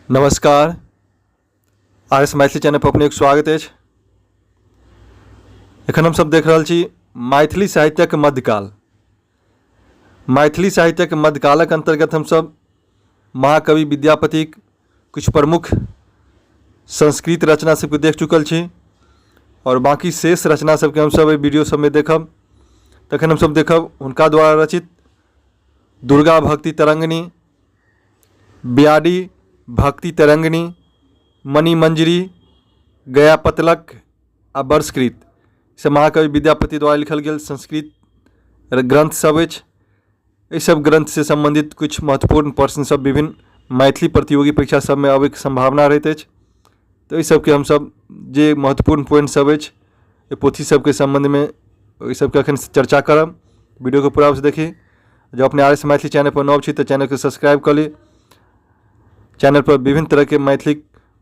नमस्कार, R S Maithili channel पर अपनेक स्वागत अछि। एखन हमसभ देख रहल छी मैथिली साहित्यक मध्यकाल। मैथिली साहित्यक मध्यकालक अन्तर्गत हमसभ महाकवि विद्यापतिक किछु प्रमुख संस्कृत रचना सबके देख चुकल छी आओर बाँकी शेष रचना सबके हमसभ एहि वीडियो सबमे देखब। तखन हमसभ देखब हुनका द्वारा रचित दुर्गा भक्ति तरंगिणी, ब्याडी भक्ति तरंगिणी, मणिमञ्जरी, गया पतलक आ वर्षकृत से महाकवि विद्यापति द्वारा लिखल गेल संस्कृत ग्रन्थ सब अछि। एहि सब ग्रन्थसँ सम्बन्धित किछु महत्वपूर्ण प्रश्न सब विभिन्न मैथिली प्रतियोगी परीक्षा सबमे अबैके सम्भावना रहैत अछि। तऽ एहि सबके हमसब जे महत्वपूर्ण पॉइंट सब अछि एहि पोथी सबके सम्बन्धमे ओहि सबके एखन चर्चा करब। वीडियोके पूरा अवश्य देखी। जँ अपने आर एस मैथिली चैनलपर नव छी तऽ चैनलके सब्सक्राइब कऽ ली। चैनलपर विभिन्न तरहके मैथिली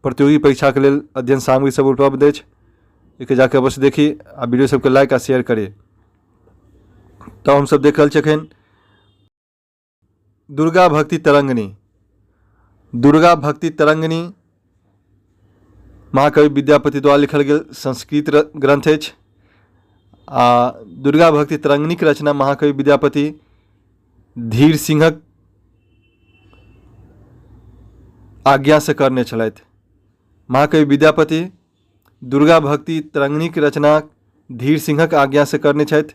प्रतियोगी परीक्षाके लेल अध्ययन सामग्री सब उपलब्ध अछि। एहिके जाके अवश्य देखी आ वीडियो सबके लाइक आ शेयर करी। तऽ हमसब देख रहल छी एखन दुर्गा भक्ति तरंगिणी। दुर्गा भक्ति तरंगिणी महाकवि विद्यापति द्वारा लिखल गेल संस्कृत ग्रन्थ अछि आ दुर्गा भक्ति तरंगिणीके रचना महाकवि विद्यापति धीर सिंहक आज्ञासँ करने छलथि। महाकवि विद्यापति दुर्गा भक्ति तरंगिणीके रचना धीर सिंहक आज्ञासँ करने छथि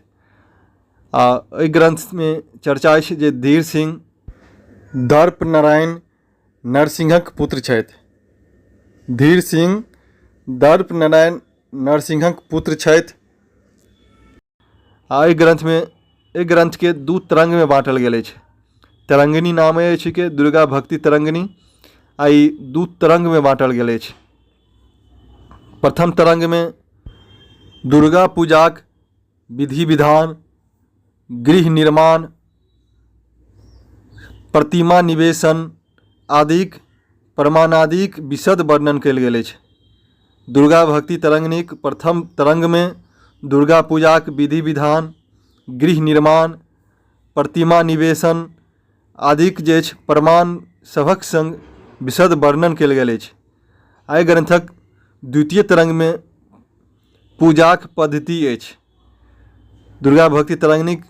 आ एहि ग्रन्थमे चर्चा अछि जे धीर सिंह दर्प नारायण नरसिंहक पुत्र छथि। धीर सिंह दर्प नारायण नरसिंहक पुत्र छथि आ एहि ग्रन्थमे एहि ग्रन्थके दू तरङ्गमे बाँटल गेल अछि। तरङ्गिणी नामे अछि के दुर्गा भक्ति तरङ्गिणी आ ई दू तरङ्गमे बाँटल गेल अछि। प्रथम तरङ्गमे दुर्गा पूजाक विधि विधान, गृह निर्माण, प्रतिमा निवेशन आदिक प्रमाणादिक विशद वर्णन कयल गेल अछि। दुर्गा भक्ति तरङ्गिणीक प्रथम तरङ्गमे दुर्गा पूजाक विधि विधान, गृह निर्माण, प्रतिमा निवेशन आदिक जे अछि प्रमाण सभक सङ्ग विशद वर्णन कयल गेल अछि। एहि ग्रन्थक द्वितीय तरङ्गमे पूजाक पद्धति अछि। दुर्गा भक्ति तरङ्गिणीक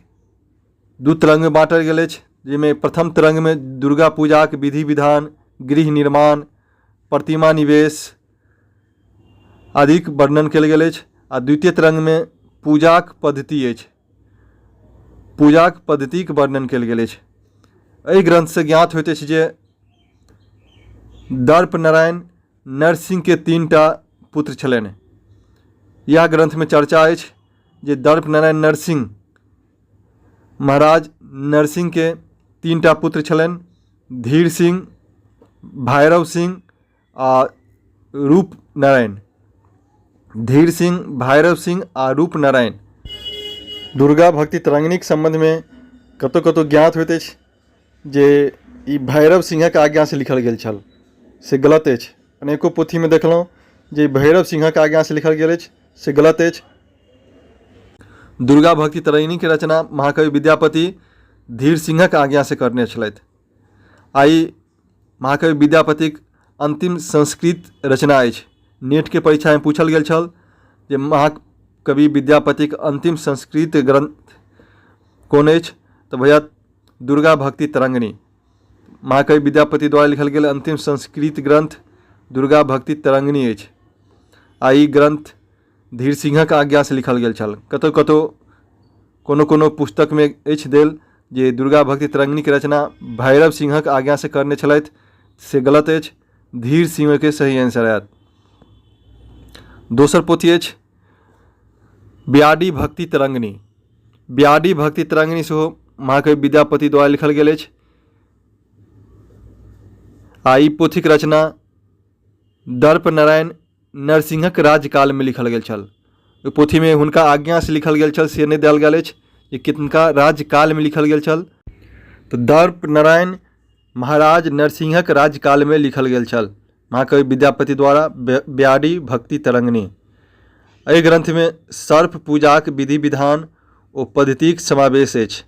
दू तरङ्गमे बाँटल गेल अछि जाहिमे प्रथम तरङ्गमे दुर्गा पूजाक विधि विधान, गृह निर्माण, प्रतिमा निवेश आदिक वर्णन कयल गेल अछि आ द्वितीय तरङ्गमे पूजाक पद्धति अछि। पूजाक पद्धतिक वर्णन कयल गेल अछि। एहि ग्रन्थसँ ज्ञात होइत अछि जे दर्प नारायण नरसिंहके 3टा पुत्र छलनि। इएह ग्रन्थमे चर्चा अछि जे दर्प नारायण नरसिंह महाराज नरसिंहके 3टा पुत्र छलनि, धीर सिंह, भैरव सिंह आ रूप नारायण। धीर सिंह, भैरव सिंह आ रूप नारायण। दुर्गा भक्ति तरंगिणीक सम्बन्धमे कतहु कतहु ज्ञात होइत अछि जे ई भैरव सिंहक आज्ञासँ लिखल गेल छल, से गलत अछि। अनेको पोथीमे देखलहुँ जे भैरव सिंहक आज्ञासँ लिखल गेल अछि, से गलत अछि। दुर्गा भक्ति तरंगिणीके रचना महाकवि विद्यापति धीर सिंहक आज्ञासँ करने छलथि। आ ई महाकवि विद्यापतिक अन्तिम संस्कृत रचना अछि। नेटके परीक्षामे पूछल गेल छल जे महाकवि विद्यापतिक अन्तिम संस्कृत ग्रन्थ कोन अछि, तऽ भैया दुर्गा भक्ति तरंगिणी। महाकवि विद्यापति द्वारा लिखल गेल अन्तिम संस्कृत ग्रन्थ दुर्गा भक्ति तरंगिणी अछि आ ई ग्रन्थ धीर सिंहक आज्ञासँ लिखल गेल छल। कतहु कतहु कोनो कोनो पुस्तकमे अछि देल जे दुर्गा भक्ति तरंगिणीके रचना भैरव सिंहक आज्ञासँ करने छलथि, से गलत अछि। धीर सिंह ओहिके सही आंसर आयत। दोसर पोथी अछि ब्याडी भक्ति तरंगिणी। ब्याडी भक्ति तरंगिणी सेहो महाकवि विद्यापति द्वारा लिखल गेल अछि आ ई पोथीक रचना दर्प नारायण नरसिंहक राज्यकालमे लिखल गेल छल। ओहि पोथीमे हुनका आज्ञासँ लिखल गेल छल से नहि देल गेल अछि जे किनका राज्यकालमे लिखल गेल छल। तऽ दर्प नारायण महाराज नरसिंहक राज्यकालमे लिखल गेल छल महाकवि विद्यापति द्वारा ब्याडी भक्ति तरंगिणी। एहि ग्रन्थमे सर्प पूजाक विधि विधान ओ पद्धतिक समावेश अछि।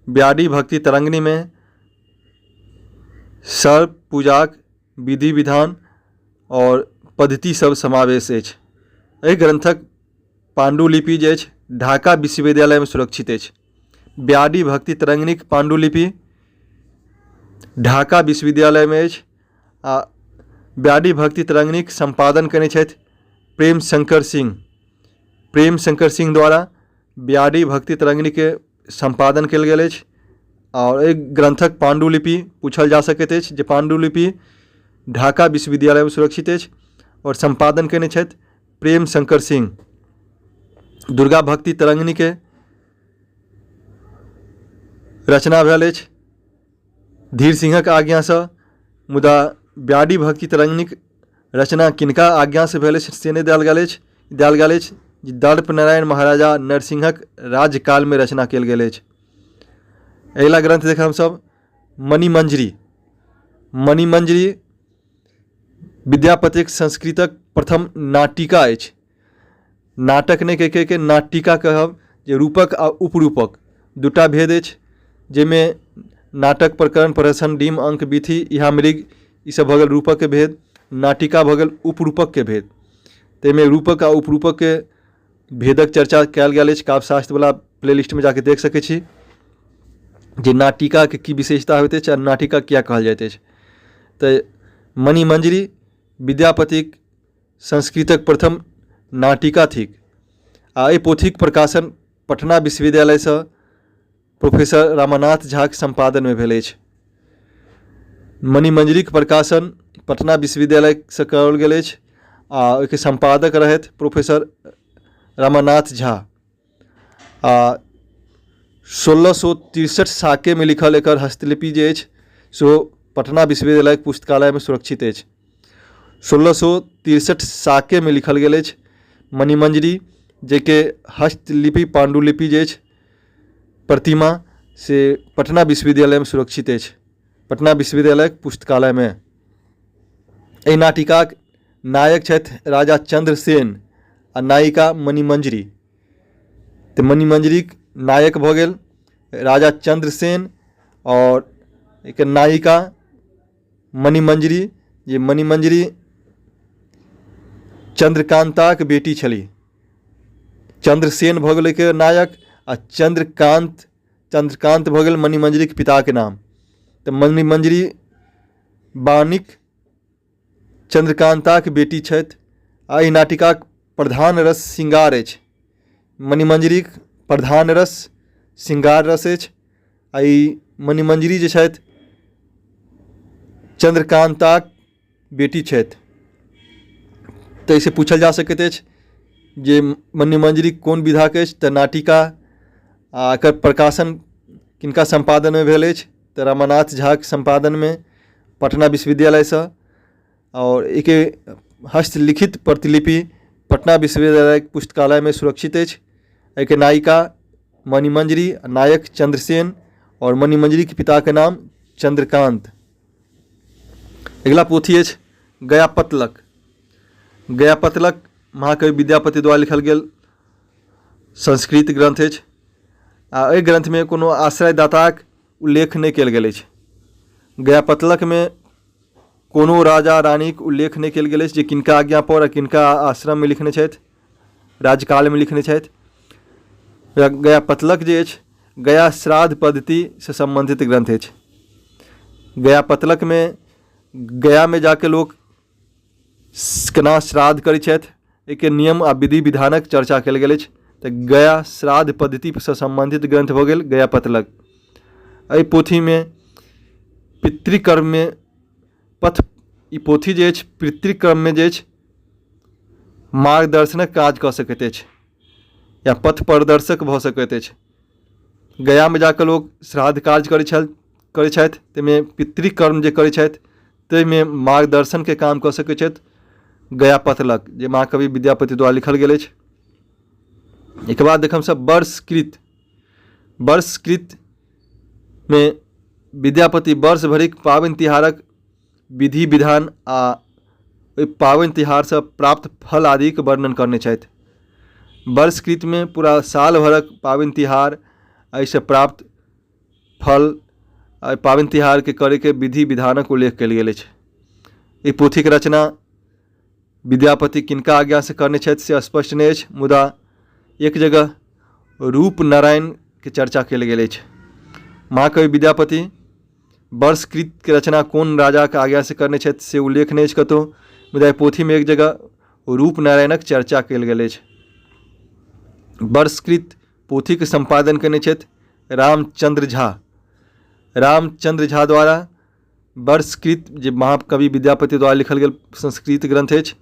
ब्याडी भक्ति तरंगिणीमे सर्प पूजाक विधि विधान आओर पद्धति सब समावेश अछि। एहि ग्रन्थक पाण्डुलिपि जे अछि ढाका विश्वविद्यालयमे सुरक्षित अछि। ब्याडी भक्ति तरङ्गिणीक पाण्डुलिपि ढाका विश्वविद्यालयमे अछि आ ब्याडी भक्ति तरङ्गिणीक सम्पादन कयने छथि प्रेम शङ्कर सिंह। प्रेम शङ्कर सिंह द्वारा ब्याडी भक्ति तरङ्गिणीके सम्पादन कयल गेल अछि आओर एहि ग्रन्थक पाण्डुलिपि पूछल जा सकैत अछि जे पाण्डुलिपि ढाका विश्वविद्यालयमे सुरक्षित अछि आओर सम्पादन कयने छथि प्रेम शङ्कर सिंह। दुर्गा भक्ति तरङ्गिणीके रचना भेल अछि धीर सिंहक आज्ञासँ, मुदा ब्याडी भक्ति तरङ्गिणीक रचना किनका आज्ञासँ भेल अछि से नहि देल गेल अछि। देल गेल अछि जे दर्प नारायण महाराजा नरसिंहक राज्यकालमे रचना कयल गेल अछि। अगिला ग्रन्थ देखब हमसभ मणिमञ्जरी। मणिमञ्जरी विद्यापतिक संस्कृतक प्रथम नाटिका अछि। नाटक नहि कहि कऽ नाटिका कहब जे रूपक आ उपरूपक दूटा भेद अछि, जाहिमे नाटक प्रकरण प्रहसन डिम अङ्क विधि इहा मृग ईसभ भऽ गेल रूपकके भेद, नाटिका भऽ गेल उपरूपकके भेद। ताहिमे रूपक आ उपरूपकके भेदक चर्चा कयल गेल अछि। काव्यशास्त्रवला प्ले लिस्टमे जा कऽ देख सकै छी जे नाटिकाके की विशेषता होइत अछि आ नाटिका किया कहल जाइत अछि। तऽ मणिमञ्जरी विद्यापतिक संस्कृतक प्रथम नाटिका थिक आ एहि पोथीक प्रकाशन पटना विश्वविद्यालयसँ प्रोफेसर रमानाथ झाक सम्पादनमे भेल अछि। मणिमञ्जरीक प्रकाशन पटना विश्वविद्यालयसँ कराओल गेल अछि आ ओहिके सम्पादक रहथि प्रोफेसर रमानाथ झा आ 1663 साकेमे लिखल एकर हस्तलिपि जे अछि सेहो पटना विश्वविद्यालयक पुस्तकालयमे सुरक्षित अछि। 1663 साकेमे लिखल गेल अछि मणिमञ्जरी, जाहिके हस्तलिपि पाण्डुलिपि जे अछि प्रतिमा से पटना विश्वविद्यालयमे सुरक्षित अछि, पटना विश्वविद्यालयक पुस्तकालयमे। एहि नाटिकाक नायक छथि राजा चन्द्रसेन आ नायिका मणिमञ्जरी। तऽ मणिमञ्जरीक नायक भऽ गेल राजा चन्द्रसेन आओर एकर नायिका मणिमञ्जरी, जे मणिमञ्जरी चन्द्रकान्ताक बेटी छलीह। चन्द्रसेन भऽ गेल एहिके नायक आ चन्द्रकान्त, चन्द्रकान्त भऽ गेल मणिमञ्जरीक पिताके नाम। तऽ मणिमञ्जरी बाणीक चन्द्रकान्ताक बेटी छथि आ एहि नाटिकाक प्रधान रस श्रृंगार अछि। मणिमञ्जरीक प्रधान रस श्रृंगार रस अछि आ ई मणिमञ्जरी जे छथि चन्द्रकान्ताक बेटी छथि। ताहिसँ पूछल जा सकैत अछि जे मणिमञ्जरी कोन विधाके अछि, तऽ नाटिका। आ एकर प्रकाशन किनका सम्पादनमे भेल अछि, तऽ रमानाथ झाक सम्पादनमे पटना विश्वविद्यालयसँ, आओर एहिके हस्तलिखित प्रतिलिपि पटना विश्वविद्यालयक पुस्तकालयमे सुरक्षित अछि। एहिके नायिका मणिमञ्जरी, नायक चन्द्रसेन आओर मणिमञ्जरीके पिताके नाम चन्द्रकान्त। अगिला पोथी अछि गयापत्तलक। गयापत्तलक महाकवि विद्यापति द्वारा लिखल गेल संस्कृत ग्रन्थ अछि आ एहि ग्रन्थमे कोनो आश्रयदाताक उल्लेख नहि कयल गेल अछि। गयापत्तलकमे कोनो राजा रानीक उल्लेख नहि कयल गेल अछि जे किनका आज्ञापर आ किनका आश्रममे लिखने छथि, राज्यकालमे लिखने छथि। गयापत्तलक जे अछि गया श्राद्ध पद्धतिसँ सम्बन्धित ग्रन्थ अछि। गयापत्तलकमे गयामे जाके लोक केना श्राद्ध करै छथि एहिके नियम आ विधि विधानक चर्चा कयल गेल अछि। तऽ गया श्राद्ध पद्धतिसँ सम्बन्धित ग्रन्थ भऽ गेल गयापत्तलक। एहि पोथीमे पितृकर्ममे पथ ई पोथी जे अछि पितृकर्ममे जे अछि मार्गदर्शनक काज कऽ सकैत अछि या पथ प्रदर्शक भऽ सकैत अछि। गयामे जा कऽ लोक श्राद्ध कार्य करै छल करै छथि, ताहिमे पितृकर्म जे करै छथि ताहिमे मार्गदर्शनके काम कऽ सकै छथि गयापत्तलक, जे महाकवि विद्यापति द्वारा लिखल गेल अछि। एहिके बाद देखब हमसभ वर्षकृत। वर्षकृतमे विद्यापति वर्ष भरिक पाबनि तिहारक विधि विधान आ ओहि पाबनि तिहारसँ प्राप्त फल आदिके वर्णन करने छथि। वर्षकृतमे पूरा साल भरक पाबनि तिहार, एहिसँ प्राप्त फल, एहि पाबनि तिहारके करैके विधि विधानक उल्लेख कयल गेल अछि। एहि पोथीके रचना विद्यापति किनका आज्ञासँ करने छथि से स्पष्ट नहि अछि, मुदा एक जगह रूप नारायणके चर्चा कयल गेल अछि। महाकवि विद्यापति वर्षकृतके रचना कोन राजाके आज्ञासँ करने छथि से उल्लेख नहि अछि कतहु, मुदा एहि पोथीमे एक जगह रूप नारायणक चर्चा कयल गेल अछि। वर्षकृत पोथीके सम्पादन कयने छथि रामचन्द्र झा। रामचन्द्र झा द्वारा वर्षकृत जे महाकवि विद्यापति द्वारा लिखल गेल संस्कृत ग्रन्थ अछि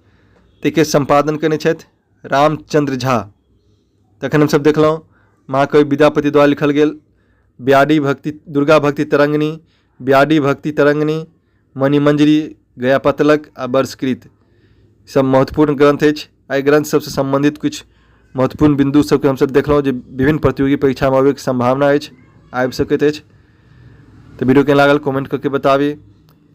ताहिके सम्पादन कयने छथि रामचन्द्र झा। तखन हमसभ देखलहुँ महाकवि विद्यापति द्वारा लिखल गेल ब्याडी भक्ति, दुर्गा भक्ति तरङ्गिणी, ब्याडी भक्ति तरङ्गिणी, मणिमञ्जरी, गयापतलक आ वर्षकृत सभ महत्वपूर्ण ग्रन्थ अछि। एहि ग्रन्थ सभसँ सम्बन्धित किछु महत्वपूर्ण बिन्दु सभके हमसभ देखलहुँ जे विभिन्न प्रतियोगी परीक्षामे अबैके सम्भावना अछि, आबि सकैत अछि। तऽ वीडियो केहन लागल कमेंट कऽ के बताबी।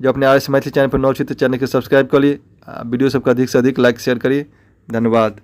जँ अपने आर एस मैथिली चैनल पर नव छी तऽ चैनलके सब्सक्राइब कऽ ली आ वीडियो सभके अधिकसँ अधिक लाइक शेयर करी। धन्यवाद।